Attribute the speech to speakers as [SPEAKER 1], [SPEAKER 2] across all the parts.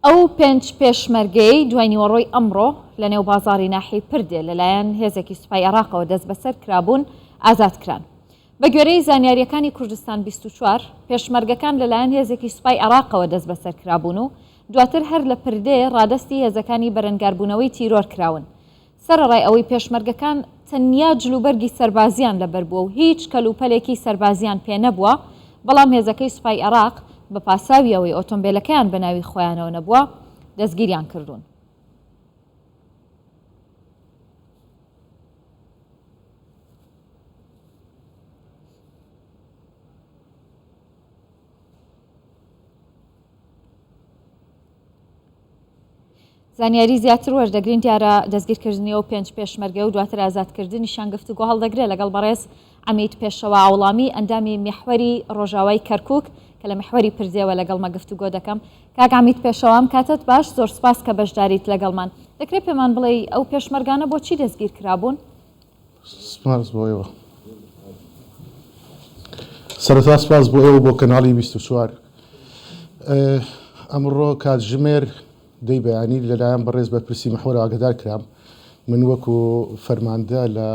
[SPEAKER 1] ئەو پێنج پێشمەرگەیەی دوای نیوەڕۆی ئەمڕۆ لەنێو بازاڕی ناحیەی پردێ لەلایەن هێزێکی سوپای عێراقەوە دەستبەسەر کرابوون، ئازاد کران. بەگوێرەی زانیارییەکانی کوردستان 24، پێشمەرگەکان لەلایەن هێزێکی سوپای عێراقەوە دەستبەسەر کرابوون و دواتر هەر لە پردێ ڕادەستی هێزەکانی بەرەنگاربوونەوەی تیرۆر کراون. سەرەڕای ئەوەی پێشمەرگەکان تەنیا جلوبەرگی سەربازییان لەبەر بووە و هیچ کەلوپەلێکی سەربازییان پێ نەبووە، بەڵام هێزەکەی سوپای عێراق بە پاساوی ئەوەی ئۆتۆمبێلەکەیان بە ناوی خۆیانەوە نەبووە، دەستگیریان کردوون. زانیاری زیاتر وەردەگرین دیارە دەستگیرکردنی ئەو پێنج پێشمەرگە و دواتر ئازادکردنیشیان گفتوگۆ هەڵدەگرێت لەگەڵ بەڕێز عەمید پێشەوا عەوڵامی ئەندامی میحوەری ڕۆژاوای کەرکوک کە لە میحوەری پردێوە لەگەڵمە گفتوگۆ دەکەم کاک عەمید پێشەوا ئەم کاتەت باش زۆر سوپاس کە بەشداریت لەگەڵمان دەکرێت پێمان بڵێی ئەو پێشمەرگانە بۆچی دەستگیر کرابوون؟
[SPEAKER 2] سپاس بۆ ئێوە. سەرەتا سپاس بۆ ئێوە بۆ کەناڵی 24. ئەمڕۆ کاتژمێر دەی بەیانی لەلایەن بەڕێز بەرپرسی محوەر ئاگدار کرام. من وەکو فەرماندە لە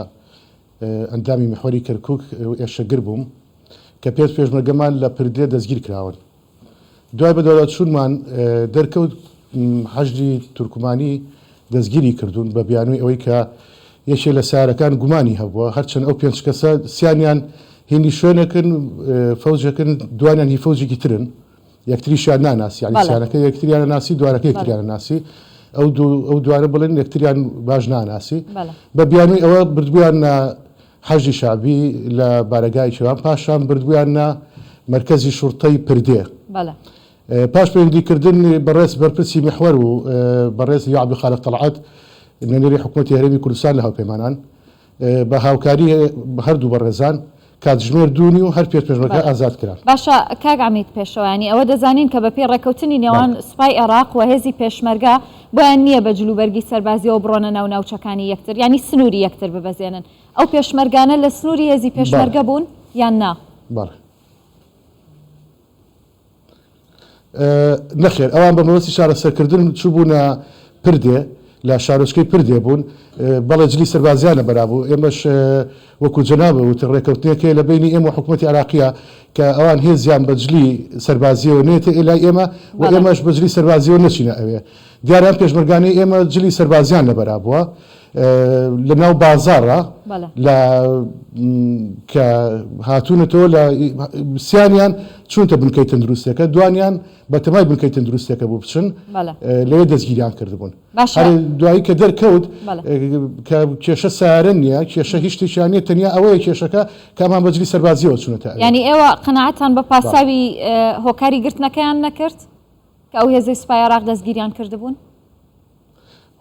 [SPEAKER 2] ئەندامی محوەری کەرکوک ئێشەگر بووم کە پێنج پێشمەرگەمان لە پردێ دەستگیر کراون. دوای بەدواداچوونمان دەرکەوت حەشدی تورکمانی دەستگیری کردوون بە بیانووی ئەوەی کە یەکێ لە سەیارەکان گومانی هەبووە، هەرچەند ئەو پێنج کەسە سیانیان هینی شوێنێکن فەوجێکن دوانیان هی فەوجێکی ترن یەکتریشیان ناناسی یانی سیانەکە یەکتریان ناسی دوارەکە یەکتریان ناسی ئەو دوو ئەو دوانە بڵێن یەکتریان باش ناناسی بە بیانووی ئەوە بردبوویان حەشدی شەعبی لە بارەگای کێوان پاشان بردبوویاننە مەرکەزی شوڕتەی پردێ.
[SPEAKER 1] بەڵێ.
[SPEAKER 2] پاش پەیوەندی کردن بەڕێز بەرپرسی میحوەر و بەڕێز لیوا عەبدولخالق تەڵعەت نوێنەری حکومەتی هەرێمی کوردستان لە هاوپەیمانان بە هاوکاری هەردوو بەڕێزان کاتژمێر دوو نیو هەر پێش پێشمەرگە ئازاد کران.
[SPEAKER 1] باشە کاک عەمید پێشەوایانی ئەوە دەزانین کە بەپێی ڕێکەوتنی نێوان سوپای عێراق و هێزی پێشمەرگە بۆیان نییە بە جلوبەرگی سەربازیەوە بڕۆنە ناو ناوچەکانی یەکتر یانی سنووری یەکتر ببەزێنن ئەو پێشمەرگانە لە سنووری هێزی پێشمەرگە بوون یان نا؟
[SPEAKER 2] بەڵێ. نەخێر ئەوان بە مەبەستی چارەسەرکردن چووبوونە پردێ، لە شارۆچکەی پردێ بوون، بەڵێ جلی سەربازیان لەبەرا بوو، ئێمەش وەکو جەنابت وتت ڕێکەوتنێک هەیە لە بەینی ئێمە و حکومەتی عێراقییە کە ئەوان هێزیان بە جلی سەربازییەوە نێتە لای ئێمە و ئێمەش بە جلی سەربازییەوە نەچینە ئەوێ. دیارە ئەم پێشمەرگانەی ئێمە جلی سەربازیان لەبەرا بووە لە ناو بازاڕا لە کە هاتوونەتەوە لە سیانیان چوونتە بنکەی تەندروستیەکە دوانیان بە تەمای بنکەی تەندروستیەکە بوو بچن لەوێ دەستگیریان کردبوون هەر دوایی کە دەرکەوت کە کێشە سارە نییە کێشە هیچ شتێکیان نییە تەنیا ئەوەیە کێشەکە کە ئەمان بە جلی سەربازیەوە چوونەتە
[SPEAKER 1] ئەوێ. یانی ئێوە قەناعەتان بە پاساوی هۆکاری گرتنەکەیان نەکرد؟ کە ئەو هێزەی سوپای عێراق دەستگیریان کردبوون؟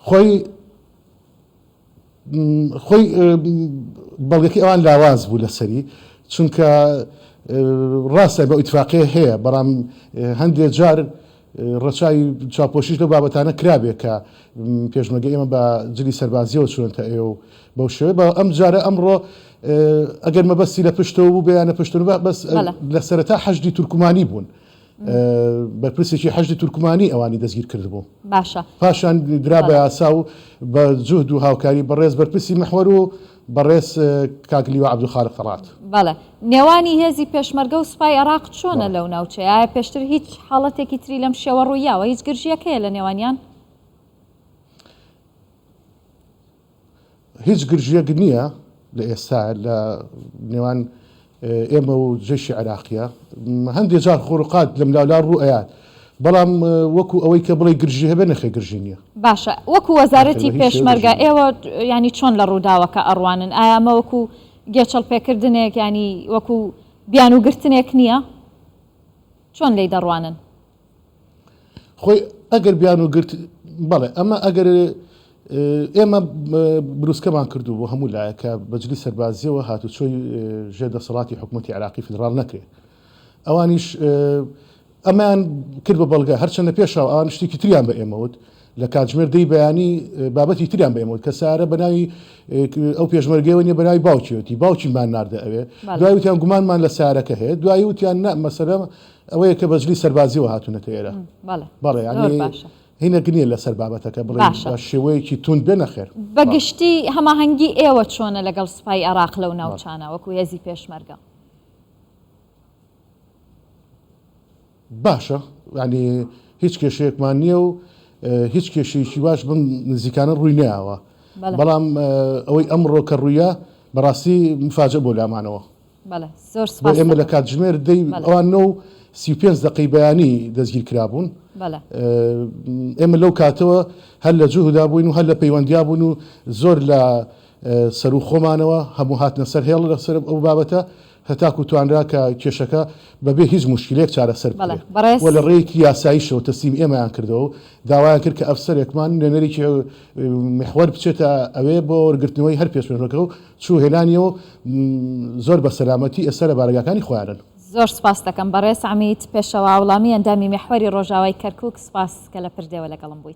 [SPEAKER 2] خۆی خۆی بەڵگەکەی ئەوان لاواز بوو لەسەری چونکە ڕاستە بە ئیتفاقیە هەیە بەڵام هەندێک جار ڕەچاوی چاپۆشیش لەو بابەتانە کرابێ کە پێشمەرگە ئێمە بە جلی سەربازیەوە چوونەتە ئێ و بەو شێوەیە بە ئەم جارە ئەمڕۆ ئەگەر مەبەستی لە پشتەوە بوو بەیانە پشتەوە بەس لە سەرەتا حەشدی تورکمانی بوون بەرپرسێکی حەشدی تورکمانی ئەوانی دەستگیر کردبوو.
[SPEAKER 1] باشە.
[SPEAKER 2] پاشان درا بە یاسا و بە جوهد و هاوکاری بەڕێز بەرپرسی محوەر و بەڕێز کاک لیوا عەبدولخالق تەڵعەت.
[SPEAKER 1] بەڵێ. نێوانی هێزی پێشمەرگە و سوپای عێراق چۆنە لەو ناوچەیە؟ ئایا پێشتر هیچ حاڵەتێکی تری لەم شێوە ڕوویاوە؟ هیچ گرژییەک هەیە لە نێوانیان؟
[SPEAKER 2] هیچ گرژیەک نییە لە ئێستا لە نێوان ئێمە و جەیشی عێراقیە هەندێ جار خۆرقات لەملاولا ڕوو ئەیات بەڵام وەکو ئەوەی کە بڵێ گرژی هەبێ نەخێ گرژی نییە.
[SPEAKER 1] باشە وەکو وەزارەتی پێشمەرگە ئێوە ینی چۆن لە ڕووداوەکە ئەڕوانن ئایا ئەمە وەکو گێچەڵ پێکردنێک ینی وەکو بیانوگرتنێک نییە چۆن لێی دەڕوانن؟
[SPEAKER 2] خۆی ئەگەر بیانوو گرت بەڵێ ئەمە ئەگەر ئێمە بروسکەمان کردو بۆ هەموو لایە کە بەجلی سەربازیەوە هاتوچۆی ژێر دەسەڵاتی حکوومەتتی عراقی فیدراڵ نەکرێت ئەوانیش ئەمان کرد بە بەڵگە هەرچەند لە پێشەوە ئەوان شتێکی تریان بە ئێمەوت. لە کاتژمێر دەی بەیانی بابەتی تریان بە ئێمە وت کە سەیارە بە ناوی ئەو پێشمەرگەیەوە نیە بە ناوی باوکیەتی باوکیمان ناردە ئەوێ دوای وتیان گومانمان لە سەیارەکە هەیە دوایی وتیان نا مەسەلە ئەوەیە کە بە جلی سەربازیەوە هاتوونەتە ئێرە بەڵێ یانی هینەک نییە لەسەر بابەتەکە بڵێ بە شێوەیەکی توند بێ نەخێر.
[SPEAKER 1] بە گشتی هەماهەنگی ئێوە چۆنە لەگەڵ سوپای عێراق لەو ناوچانە وەکو هێزی پێشمەرگە؟
[SPEAKER 2] باشە یانی هیچ کێشەیەکمان نییە و هیچ کێشەیەکی واش بەم نزیکانە ڕووی نەیاوە بەڵام ئەوەی ئەمڕۆ کە ڕوویە بەڕاستی مفاجە بۆ لامانەوە بۆ ئێمە لە کاتژمێر دەی ئەوان 9:35 دقەی بەیانی دەستگیر کرابوون ئێمە لەو کاتەوە هەر لە جوهدا بووین و هەر لە پەیوەندیا بوون و زۆر لە سەروو خۆمانەوە هەموو هاتنە سەر هێڵ لەسەر ئەو بابەتە هەتاکو توانرا کە کێشەکە بەبێ هیچ موشکیلەیەک چارەسەر
[SPEAKER 1] بەڵێ
[SPEAKER 2] بکرێ
[SPEAKER 1] بەڕێز.
[SPEAKER 2] و لە ڕێیەکی یاساییشەوە تەسلیمی ئێمەیان کردەوە و داوایان کرد کە ئەفسەرێکمان نوێنەرێکی میحوەر بچێتە ئەوێ بۆ وەرگرتنەوەی هەر پێشمەرگەکە و چوو هێنانیەوە زۆر بە سەلامەتی ئێستا لە بارەگاکانی خۆیانن.
[SPEAKER 1] زۆر سوپاست دەکەم بەڕێز عەمید پێشەوا وڵامی ئەندامی میحوەری ڕۆژاوای کەرکوک سوپاس کە لە پردێوە لەگەڵم بوویت.